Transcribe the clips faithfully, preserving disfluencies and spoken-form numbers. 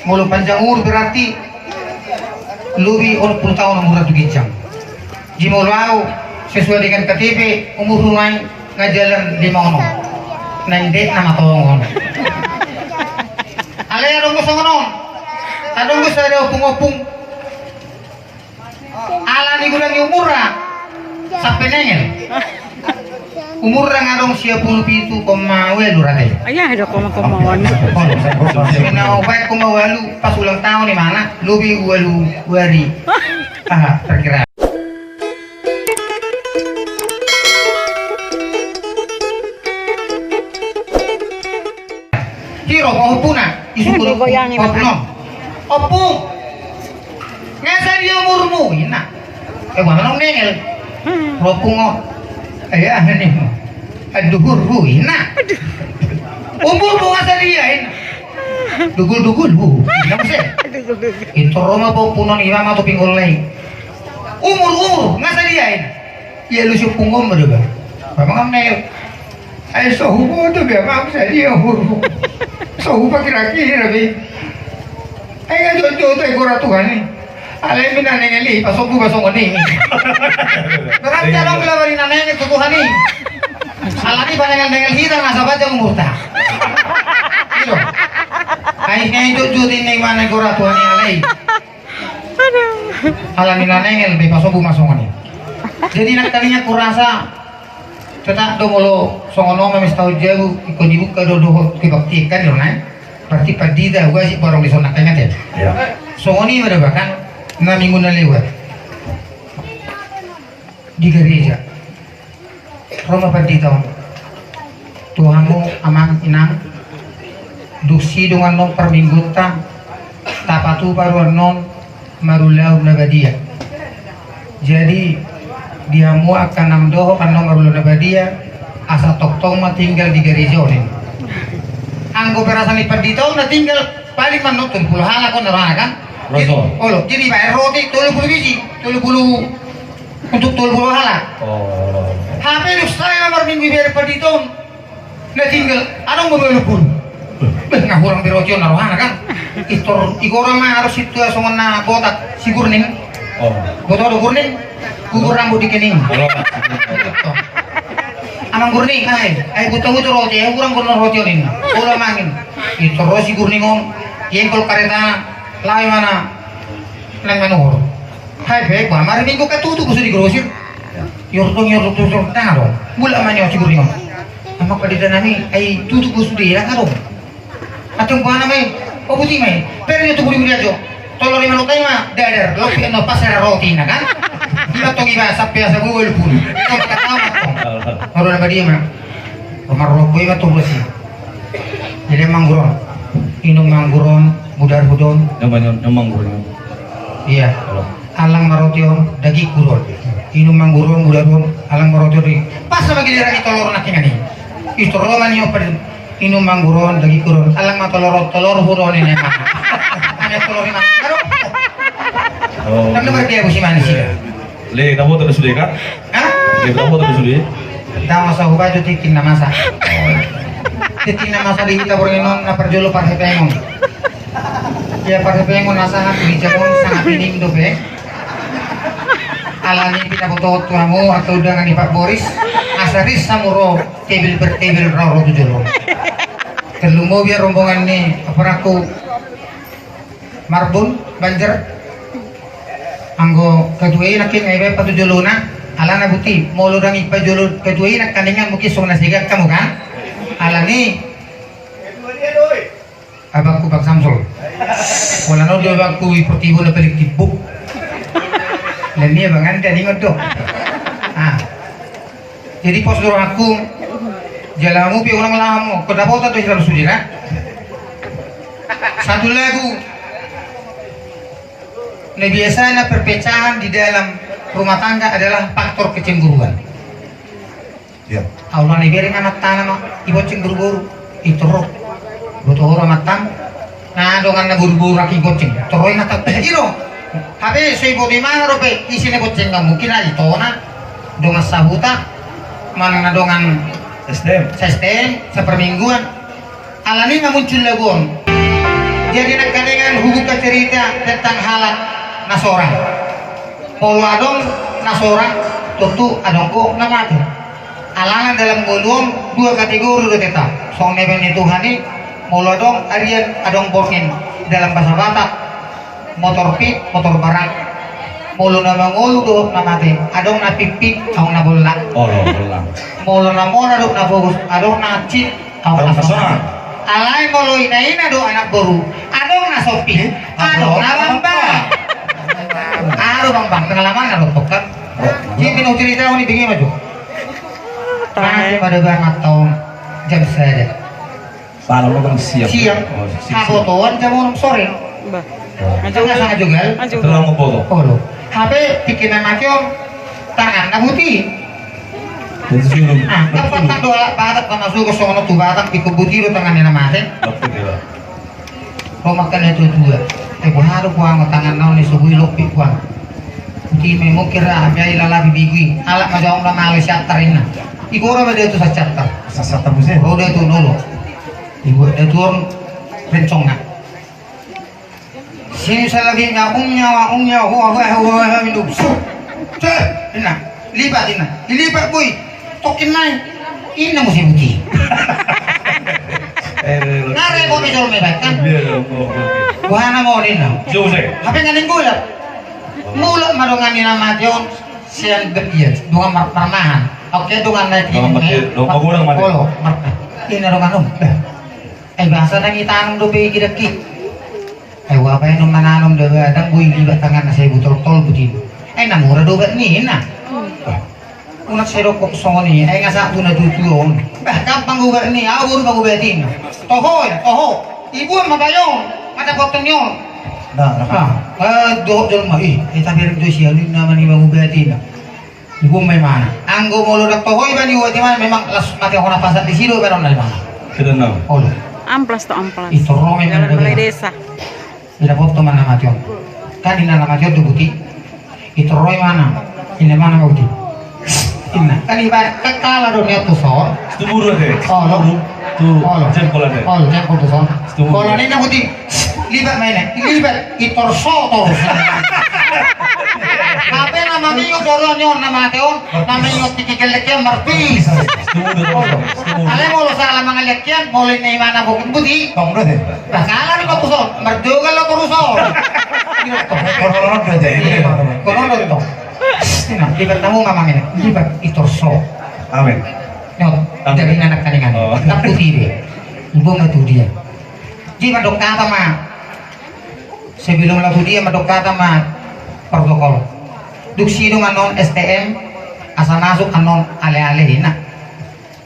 Molo panjang umur berarti lobi onom pulu taon umurna tu ginjang. Jadi molo au sesuai dengan K T P, umurhu nai na jalan lima onom. Naeng dek nama tongon. Alai adong do songon on. Adong do sada ompung-ompung. Alani godang ni umurna sampe nengel. Umurna nga adong sia pulu pitu koma ualu rate. Ayah, ada koma-koma on. Olo. Ina opat koma ualu pas ulang taon imana, lobi ualu uari. Aha, perkiraan. Hiro, pahompuna, isungkun. Digoyangi, ompung. Ompung. Nga sadia umurmu, ina. Eh, gua manong nengel. Hmm. Ro ompung o. Eh, aha ni. Aduh, hu, ina. Aduh. Umurmu nga sadia, ina. Dugul-dugul, hu. Ina muse. Dugul-dugul. Itu roma pahompuna, ima ma tu pinggol lai. Umur, umur, nga sadia, ina. Ia lu si ompung on ma do ba. Ba manong nengel. Ai so huboto be amang sadia umurhu. So hupakira-kira be. Ai nga jotjot ai gora Tuhan i. Alai mina nengel i pasombu ma songon i. Berarti adong pila bari na nengel tu Tuhan i. Alani panengel-nengel hita na sabaca umurta. Iyo. Ai nga jotjot i na imana gora Tuhan i alai. Aduh. Alani na nengel be pasombu ma songon i. Jadi nangkaningan kurasa tetap do molo songon on ma mestahon jabu ingkon dibuka do dohot kebaktian kan do nai. Berarti pandita wajib barang di songon nangkaningan te. Iya. Songon i ma da bahkan na minggu na lewat di gareja. Ro ma pandita on tu hamu amang inang. Dung sidung annon parminggunta tapatupa do annon marulaon na badia. Jadi di hamu angka na mandohot annon marulaon na badia asa tongtong ma tinggal di gareja on. Anggo perasa ni pandita on na tinggal paling mannon tolu pulu halak on na rohana kan. Olo, jadi baen roti tolu pulu biji, tolu pulu untuk tolu pulu halak. Hape dung sae ma marminggu ibereng pandita on na tinggal adong ma ualu pulu. Beh, nga hurang be roti on na rohana kan. Istor igora ma harus itu songon na botak si Gurning. Botak do Gurning. Gugur rambut di kening. Amang Gurning, ai ai buta-buta roti, ai hurang do roti on inna. Olo amang, istor ro si Gurning on. Iengkol kareta. Lae mana. Nang manuhor. Hai be, ba marminggu kan tutup boso di grosir. Iordong iordong tutup dang adong. Mulak ma ni on si Gurning on. Amang pandita nami, ai tutup boso di dang adong. Atong ba na mai. O buti mai. Pere tu budi budi ajo. Tolor i ma lokai ma dadar lopi annon pas era roti na kan. Ima tong iba sape asa bolu pulu. Ima kata ma tong. Olo na badia ma. Marrobo ima tong bosi. Jadi mangguron. Inum mangguron. Mudar hudon. Nama nama mangguron. Iya. Alang ma roti on dagingku do on. Inum ma anggur on, mudar on, alang ma roti on. Pas ma giliran i tolor nangkiningan i. Istor ro ma ni on pade. Inum ma anggur on, dagingku do on, alang ma tolor on, tolorhu do on, ninna. Hanya tolor i ma. Aduh. Kan nomor dia busi manis ya. Le, taboto do sude kan? Hah? Le, taboto do sude. Ndang masa hubaen jo tingki na masa. Tingki na masa di hita borngin on na parjolo parhepengon. Ia parhepengon na sahat di jagon sangat ining dope. Alani pinabotohon tu hamu atau dengan ipak boris. Asa ris hamu ro tebel bertebel ro ro tu jolo. Tarlumobi rombongan ni aparangku. Marbun, Banjar. Anggo ketua i nangkin nga ibaen patu jolona. Alana buti molo ndang ipa jolo ketua i nangkaningan mungkin songon na sigakan hamu kan. Alani abangku Bang Samsul. Pola na on do abangku i portibo na paling timbuk. Dan ia bang anda ningon do. Ah. Jadi pos do rohangku. Jala hamu pe ulang laho hamu. Kota-kota tu sila sude kan. Satu lagu. Na biasana perpecahan di dalam rumah tangga adalah faktor kecemburuan. Iya. Au na ibereng amantana ma ibonceng boruboru. Itor ro. Boto ro amantam. Na dongan na boruboru raki ibonceng. Toro i na tau. Iro. Hape so iboto imana dope isi na bonceng na mungkin na itona. Dongan sahuta. Manang na dongan S T M. S T M saparmingguan. Alani nga muncul lagu on. Jadi nangkaningan Buka cerita tentang halak na sorang. Molo adong na sorang, tontu adong do na mate. Alana dalam ngolu on dua kategori do tetap. Songon na nibaen ni Tuhan i, molo adong arian, adong borngin. Dalam bahasa Batak, motor pit, motor barang. Molo na mangolu dohot na mate, adong na pitpit, adong na bollang. Olo, bollang. Molo na mora dohot na pogos, adong na hansit, adong na sonang. Alai molo ina-ina dohot anak boru, adong na sompit, adong na bambang. Adong bambang, pengalaman adong tong kan. Jadi na hucerita on i, bege ma jo. Mate ma da banganta on jam sada. Siang. Habotoan jam onom sore. Bah. Tengah sanga jogal. Terang boto. Olo. Hape tingki na mate on tangan na buti. Jadi suruh. Ah, kan patang do halak Batak, kan masuk ke sono tu Batak, tingki buti do tangan na mate. Ro ma angka na tua-tua. Eh, boha do puang tangan na on, ni subui lopi puang. Buti memang kira ambil lalapi bigui. Alak ma jaong na malo siatar inna. Igora ma dia tu sacatar. Sacatar muse. Ro dia tu nolo. Ibu, eh, tuan rencong na. Sini saya lagi ngakungnya, ngakungnya, wah, wah, wah, wah, minum. Suh. Ceh, ina. Lipat, ina. Lipat, boy. Tokin nai. Ina musim uti. Eh, eh, eh. Nare kau kejol me baik kan? Iya, iya, iya, iya. Wahana mau ina. Jauh, saya. Apa yang ngalinggu ya? Mulak ma dongan ni na mate on. Sian berdia. Dongan mar-, marmahan. Oke, dongan na ti. Dongan mate, dongan magorang mate. Olo, mar-, ina dongan on. Eh, bahasa nang itanom dope i kidaki. Ai uapaenon mananom da ba, ndang boi libat tanganna, sai butoltol buti. Ai na mura do obat ni na. Unang sai dokkon songon i, ai nga satu na tutu on. Bah, gampang obat ni, au boru mangobati na. Toho, toho. Ibuan ma bayo on, mata potong ni on. Nah, nah. Ah, eh, dohot jolma, ih, eh, tabereng do sian i na mani mangobati na. Ibu memang. Anggo molo ndang toho iba ni uati mana memang las mate hona pasak disi do baron dari mana. Sudah enam. Olo. Amplas tu amplas. Itu rome jalan mana balai desa. Ina foto mana mate on. Kan ina na mate on tu buti. Itu roi mana. Ina mana buti. Ina. Kan iba kan kalah do niat tu son. Itu buru deh. Olo. Tu. Olo. Jempol deh. Olo jempol tu son. Itu buru. Kalau ina buti. Libat ma ina, libat, i torso, torso. Hape na mamingot do roha ni on na mate on, na mamingot tingki gellek i marpis. Alai molo salah mangalean, molo ina imana bokit buti. Tong do te. Bah, salah do bagus on, mardogal do torus on. Kono do tong. Ina, libat namu mamang ina, libat i torso. Amin. Nyot, jadi anak taningan. Oh. Takut ibe. Ibu ma tu dia. Jadi mandok kata ma. Sebelum lagu dia mandok kata ma protokol. Dung sidung annon S T M, asa masuk annon ale-ale ina.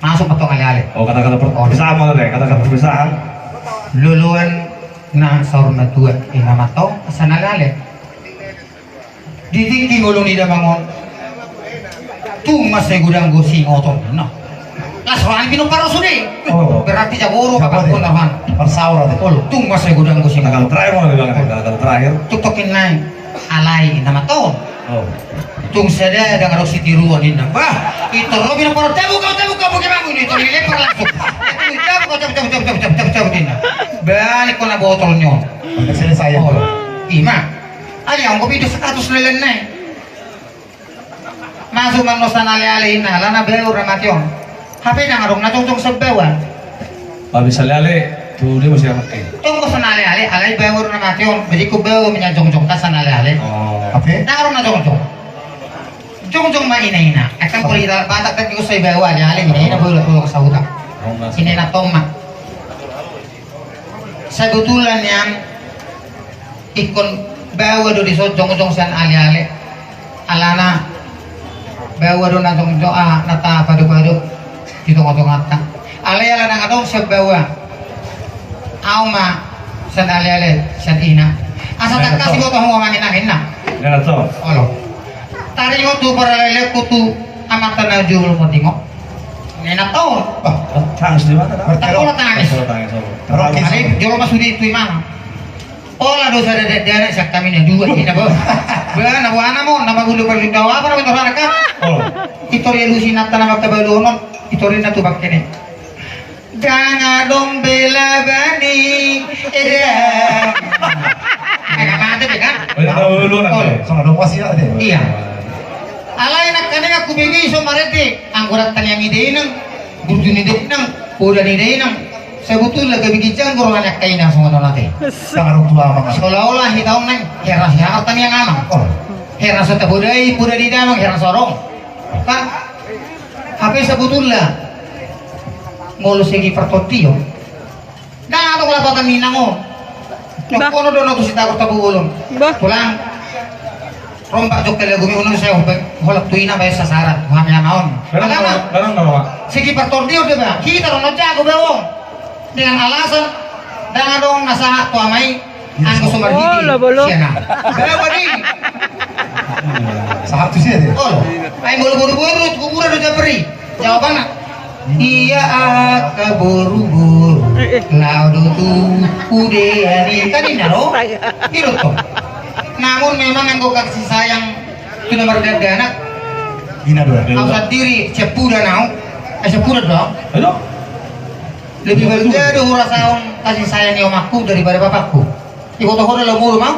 Masuk ma tong ale-ale. Oh, kata-kata per-, oh, perpisahan ma tadi, kata-kata perpisahan. Loloan na saur matua ina ma tong, asa na ale-ale. Di tingki ngolu ni damang on. Tung mansai godang do singoton. Nah. Las roha ni pinompar on sude. Oh. Berarti jago do. Jago do. Pinompar on. Parsaor ate. Olo, tung mansai godang do singoton. Tagal terakhir mau bilang, tagal terakhir. Tuk tokin nai. Alai ina ma tong. Oh. Tung sada ndang adong sitiruon ninna. Bah, i tor ro pinompar on, tabuka, tabuka, buka bangun, i tor dilempar langsung. Tabuka, tabuka, tabuka, tabuka, tabuka, tabuka, ninna. Balik kona botol ni on. Selesai. Oh. Ima. Ai anggo pitu seratus leleng nai. Masuk ma annon sian ale-ale inna, alana baor na mate on. Hape ndang adong na jongjong sian baoa. Habis ale-ale, tu dia masih anak e. Tong do sian ale-ale, alai baor na mate on, berikut baor ma jongjong kan sian ale-ale. Oh. Hape? Ndang adong na jongjong. Jongjong ma ina-ina. Akan boleh kita Batak kan juga sai baoa ale-ale, ina-ina boleh, boleh sahuta. Oh, nggak. Ina-ina tong ma. Sabetulan nian ingkon baoa do dison jongjong sian ale-ale. Alana baoa do na jongjong, ah, na tapadop-adop di tonga-tonganta. Alai ala ndang adong sian baoa. Au ma sian ale-ale, sian ina. Asa tangkas iboto hamu amang inang inna. Olo. Taringot tu paralelenku tu amanta na jolo matingok. Enak tau. Wah, tangis di mana? Tangis. Tangis, oh. Tangis. Jolo ma sude tu imana. Pola do sada dakdanak sian hami na dua, ina bo. Bah, na boha nama on, nama bulu paling dawa apa nama itu anak kan? Oh. Itu dia lusi nata nama kebaluonon, itu dia natu bakkene. Ndang adong bela bani, eda. Songon na dong wasiat, ate. Iya. Alai nangkaning hubege i so marende, anggo ranta ni anggi dainang, burju ni dainang, poda ni dainang. Sabotulna gabe ginjang do roha ni angka inang songon on, ate. Seolah-olah hita on nang heran, heran tangiang amang. Heran so tapodai poda ni damang, heran so adong. Kan? Hape sabotulna molo segi partondion, ndang adong lapatan ni inang on. Bah. Nang kono do na tu Sitagor Tabobolon. Bah. Tulang. Rombak jok kali agung i, unang sai holan tu inang baen sasaran tu hami ama on. Barang. Alana, barang na roha. Segi partondion do ba, hita do na jago ba on. Dengan alasan ndang adong na sahat tu ama i. Anggo so marhite. Olo, bolo. Sian na. Berapa di? Sahat tu sia dia. Olo. Ai molo boru-boru tu kuburan do japri. Jawabanna. Ia angka boru-boru. Eh, eh. Laho do tu ude ani. Kan inna do. Iya. Ido to. Namun memang anggo kasih sayang tu na mardandanak. Inna do. Au sandiri, sepuda nau. Eh, sepuda do. Ayo. Lebih balga do hurasahon kasih sayang ni omakku daripada bapakku. Iboto ho do laho modom au.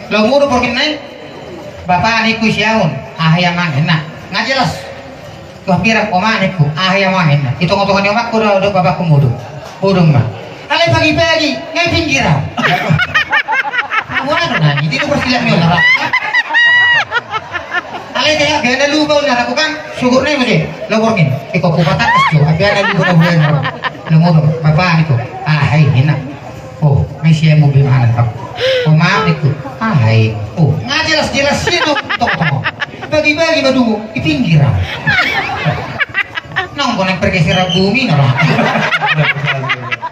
Laho modom borngin na i. Bapa ningku, ise au on? Aha i amang, inna. Nga jelas. Tuah pirak oma ningku, aha i amang, inna. Di tonga-tonga ni omakku do, do bapakku modom. Modom ma. Alai pagi-pagi nga i pinggir au. Amang do nai, di do persilak ni on. Alai dia gana lupa on, aku kan sugut na i muse. Laho borngin. Iko ku patangkas jo, api ada lupa na bulan. Laho modom, bapa ningku. Aha i, inna. Oh, nga ise au, bagaimana kau? Oh, maaf ningku. Aha i. Oh, nga jelas-jelas i do, tong-tong. Bagi-bagi ma dungo, di pinggir au. Nang kau nang pergeseran bumi na roha.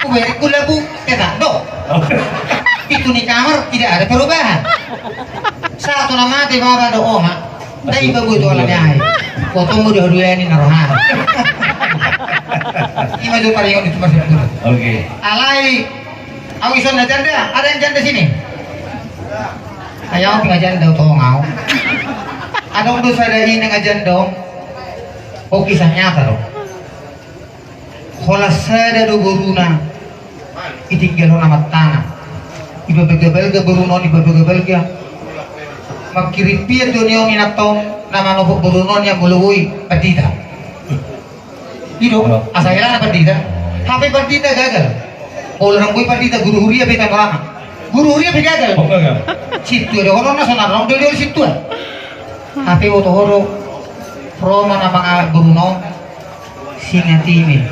Ku beri ku labu, teta do. Pintu ni kamar tidak ada perubahan. Sahat tu na mate bapa dohot oma. Ndai babu itu ala ni aha i. Potong mu dua-dua ni na roha. Ima jo paringot itu masuk dulu. Oke. Alai, au ison na janda, ada yang janda sini? Ai au pe nga janda, tong au. Adong do sada inang na janda on. Oh, kisah nyata do. Holan sada do boruna, ditinggalhon amantana. Dibabalga-balga boruna on, dibabalga-balga. Mangkirim pian do ni on inanta on na manopot boruna on, ia molo boi pandita. Ido, asa hela na pandita. Hape pandita gagal. Olo, ndang boi pandita, guru huria pe tano rama. Guru huria pe gagal. Oh, gagal. Sintua dohononna, songon na adong do sintua. Hape boto ho do, ro ma na mangalap boruna on. Si Ngatimin.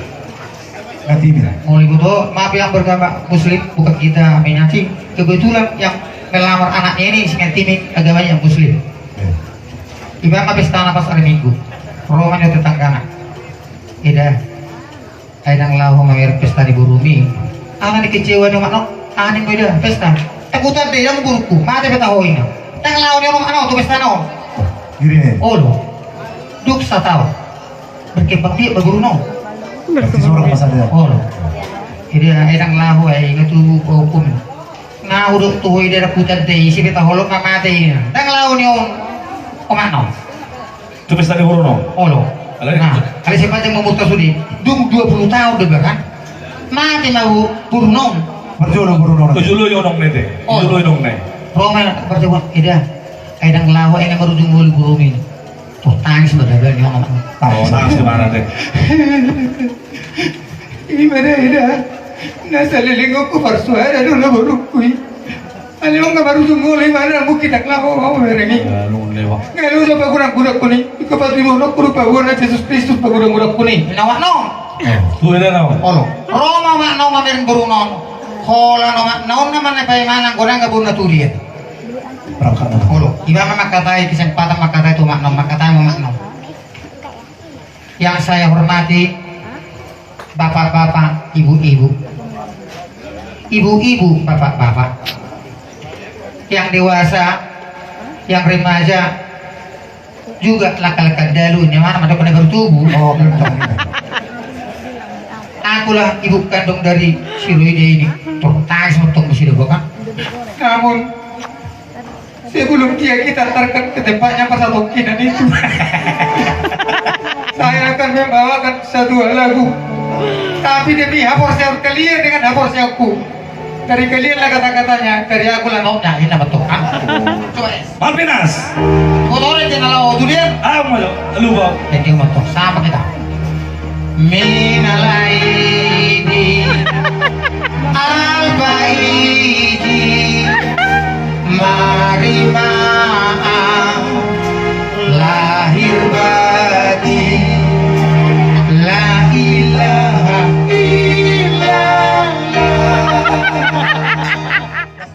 Ngatimin. Molo iboto, maaf ya, beragama Muslim, bukan kita mencaci. Kebetulan yang melamar anaknya ini si Ngatimin agamanya Muslim. Iya. Iba ma pestana pas hari Minggu. Ro ma ni tetanggana. Eda. Ai ndang laho mamereng pesta ni borumi. Aha ni kecewa ni omakna on. Aha ni, eda pesta. Takutan de, ndang borungku. Mate pe taho inna. Ndang laho ni omakna on tu pestana on. Olo. Dung sataon. Berkembang biak ma boruna on. Berarti sorang masa dia. Olo. Jadi, ai ndang laho, ai inna tu pahukum. Nga hudok tu ho, eda, takutan de, ise pe taholong nga mate inna. Ndang laho ni on omakna on. Tu pesta ni boruna on. Olo. Alai, nah, alai sepanjang umurta sude, dung dua puluh tahun do bahkan. Mate ma boruna on. Parjolo boruna on. Parjolo i onong na i te. Olo. Parjolo i onong na i. Ro ma parjolo, eda. Ai ndang laho, ai nga marujung molo borumi. Tuh, tangis ma daba ni onong. Tangis. Oh, tangis di mana te? Ima da, eda. Na salelengonku parsuara do na borungku i. Alai on nga marujung molo, imana mungkin ndang laho au mamereng i. Nga olo do pagurang-gurangku ni. Iko patuduhononku do paboa na Jesus Kristus pagurang-gurangku ni. Inna omakna on. Olo. Ro ma omakna on mamereng boruna on. Holan omakna on nama na paimana, anggo nang nga bona tulian. Olo. Iba ma mangkatai, kesempatan mangkatai tu omakna on, mangkatai ma omakna on. Yang saya hormati, bapak-bapak, ibu-ibu. Ibu-ibu, bapak-bapak. Yang dewasa, yang remaja, juga lakkal-lakkal dalu, ni mana madok na baru tubu. Oh, belum tahu. Akulah ibu kandung dari si Roida ini. Tuh, tangis motong di sini, bukan? Namun, sebelum dia kita antarkan ke tempatnya persatongkinan itu, saya akan membawakan satu lagu. Tapi demi haporseaon kalian dengan haporseaonku, Dari kalian lah kata-katanya, dari aku lah maunya, ini nama Tuhan. Coba ya. Malvinas. Motor aja na laho tu dia. Ah, mau lupa. Jadi motor sama kita. Minal aidin. Alfa